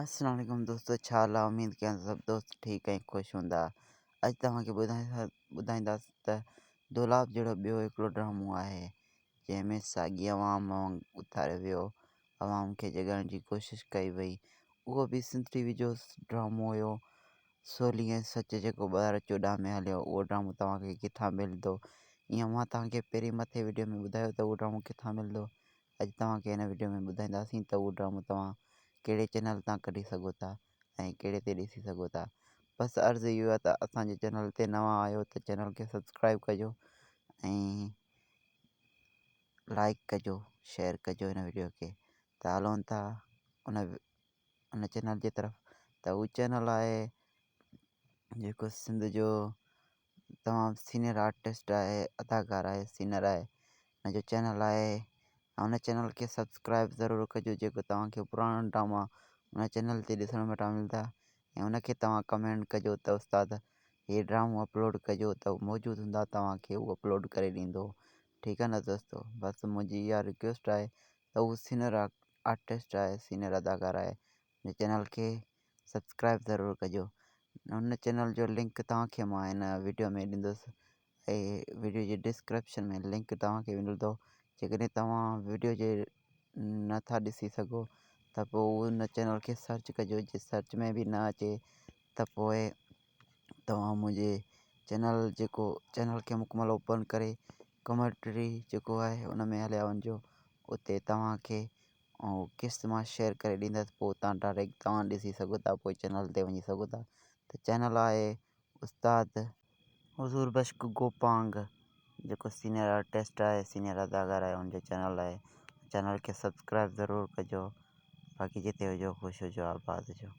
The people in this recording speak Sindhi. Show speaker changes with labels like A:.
A: السلام عليڪم دوستو ڇا حال آ اميد ڪيان ٿو سڀ دوست ٺيڪ ۽ خوش هوندا اڄ توهان کي ٻڌائينداسين ته دولاب جهڙو ٻيو هڪڙو ڊرامو آهي جنهن ۾ ساڳي عوام اٿاريو ويو عوام کي جڳائڻ جي ڪوشش ڪئي وئي اهو به سنڌ ٽي وي جو ڊرامو هيو سولي ۽ سچ جيڪو 2014 ۾ هليو اهو ڊرامو توهان کي ڪٿان ملندو ائين مان توهان کي پهرين مٿي وڊيو ۾ ٻڌايو ته اهو ڊرامو ڪٿان ملندو اڄ توهان کي هن وڊيو ۾ ٻڌائينداسين ته اهو ڊرامو توهان ڪهڙي چينل تان ڪڍي سگهو ٿا ۽ ڪهڙي تي ڏسي سگهو ٿا بس عرض اهو آهي ته اسان جي چينل تي نوان آهيو ته چينل کي سبسڪرائب ڪجو ۽ لائڪ ڪجو شيئر ڪجو هن وڊيو کي ته هلون ٿا ان ان چينل جي طرف ته هو چينل آهي جيڪو سنڌ جو تمام سينئر آرٽسٽ آهي اداڪار آهي سينئر آهي ان جو چينل آهي ان چينل کي سبسڪرائب ضرور ڪجو جيڪو توهان کي پراڻا ڊراما ان چينل تي ڏسڻ وٽان ملندا ۽ ان کي توهان ڪمينٽ ڪجو ته استاد هي ڊرامو اپلوڊ ڪجو ته موجود هوندا توهان کي هو اپلوڊ ڪري ڏيندو ٺيڪ آهي نه دوستو بس منهنجي اها رڪويسٽ آهي ته هو سينئر آرٽسٽ آهي سينئر اداڪار آهي ان چينل کي سبسڪرائب ضرور ڪجو ان چينل جو لنڪ توهان کي مان هن وڊيو ۾ ڏيندس ۽ وڊيو جي ڊسڪرپشن ۾ لنڪ توهان کي ملندو جيڪڏهن توهان وڊيو جي نٿا ڏسي سگهو ته پوء ان چينل کي سرچ ڪجو جي سرچ ۾ به نه اچي ته پوء توهان منهنجي چينل جيڪو چينل کي مڪمل اوپن ڪري ڪمينٽري جيڪو آهي ان ۾ هليا وڃجو اتي توهان کي ۽ قسط مان شيئر ڪري ڏيندس پوء اتان ڊائريڪٽ توهان ڏسي سگهو ٿا پوء چينل تي وڃي سگهو ٿا ته چينل آهي استاد حضور بخش گوپانگ جيڪو سينئر آرٽسٽ آهي سينئر اداڪار آهي ان جو چينل آهي چينل کي سبسڪرائب ضرور ڪجو باقي جتي هجو خوش هجو آباد هجو.